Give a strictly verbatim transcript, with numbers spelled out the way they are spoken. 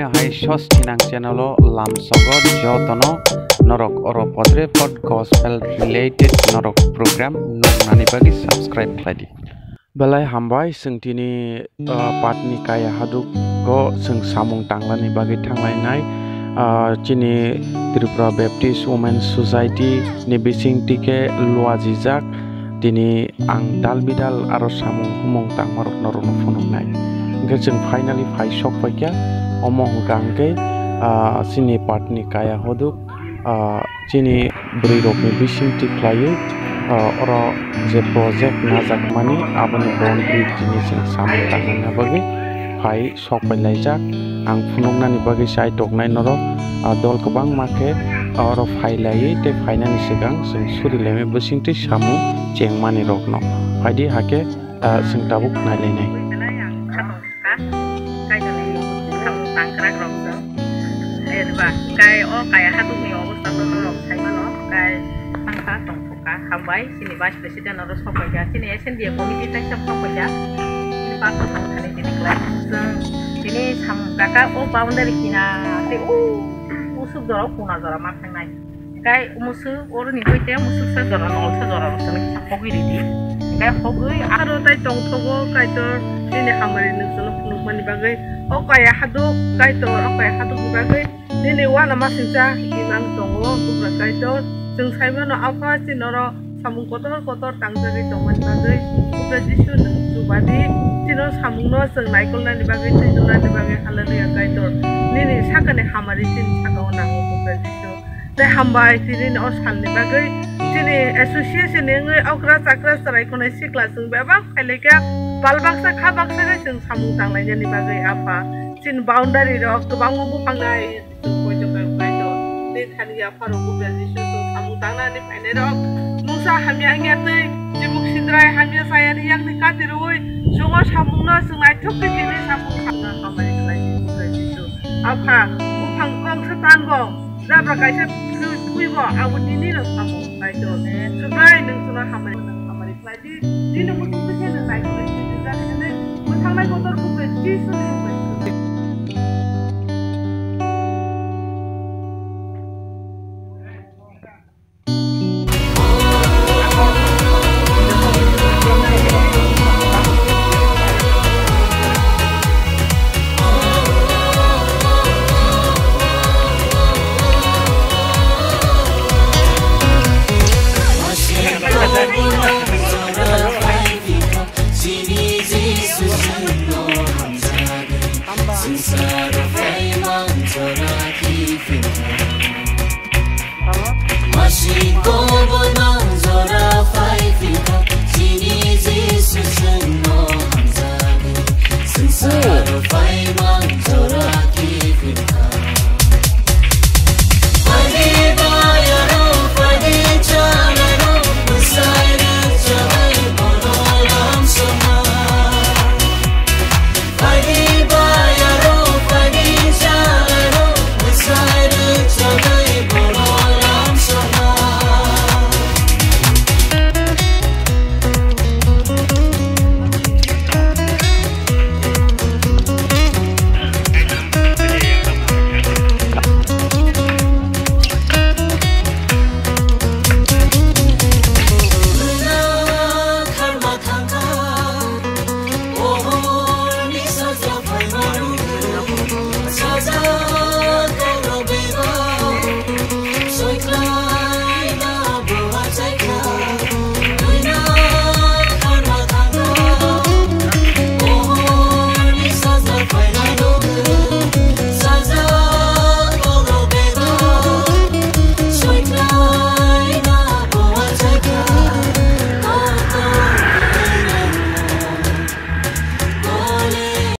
Hai sos thinang channel o lamsogo jotono norok oro podre pod gospel related norok program nuknani bagwi subscribe khlai di. Belai hambai, chwng tini, ah, patni kaya haduk o chwng samung tanglani bagwi thanglainai, ah, chini Tripura Baptist Women Society ni bising tike luajijak. Tini ang dal bidal aro samung humung tangmarok norokno phunuknai. Hwnkhe chwng finally phai sok paikha, omo hwnkha hwnkhe, ah, chini patni kaya hoduk, ah, chini bwrwi rokni bising tikhlaiwi, ah, oro je project najakmani aboni boundary tini chwng samung tangna bagwi phai sok pai laijak. Ang phunuknani bagwi chai toknai norok, ah, dol kwbangma khe oro phai laiwi tei phainani swkang chwng suri laimani bisingtwi samung chengmani rokno. Phaidi hakhe, ah, chwng tabuk nai lainai. Kai o kaya hadukni obostha to norok sai mano, kai thangkha tongthokha. Hambai, chini vice president oro sok paikha, chini S N D A committee taisa sok paikha. Chini pastor tong thani tini klai. Chwng tini samung kaka o boundary kina tei o usuk jora o kuna jora ma thangnai. Kai musuk oro ni hoite musuk sa jora nol sa jora rok tani kisa hogwi ridi. Kai hogwi aro tai tongthogo Kaitor nini hamari nukjano phunukmani bagwi. O kaya haduk Kaitor, o kaya hadukni bagwi nini uanamasingcha imang tongo, Bugra Kaitor. Chwng sai mano Apha, chini oro samung kotor kotor tangjagwi tongmani bagwi, Bugra Jisu, nwng chubadi. Chini oro samungno chwng naikolnani bagwi, twijlnani bagwi, hallelujah, Kaitor. Nini sakani hamari chini sakao nango, Bugra Jisu. Tei hambai, tini o salni bagwi chini association ni wngwi okra chakra chwrai khwnai sikla chwng bebak phailaikha, bal baksa kha baksa khe chwng samung tanglainani bagwi, Apha. Chini boundary rok kwbangma buphang nai. Chwng poito khe upai do. Tei thani yapharo Bugra Jisu chwng samung tangnani phainairok mungsa hamya wngya tei chibuk sindrai hamya chayani yakni kati rwui chwng o samungno chwng naithok khe tini samung khamna hamari khlai di Bugra Jisu. Apha, buphang kok se tango, jabra kaisa thwi-, thwibo, abo nini no samung khlai do. Subrai nwng chwngno hamari, hamari khlai di. Nini muchung twi khe nwng naikolwi twijlak hinwi mwthangna kotor Bugra Jisuni mung bai.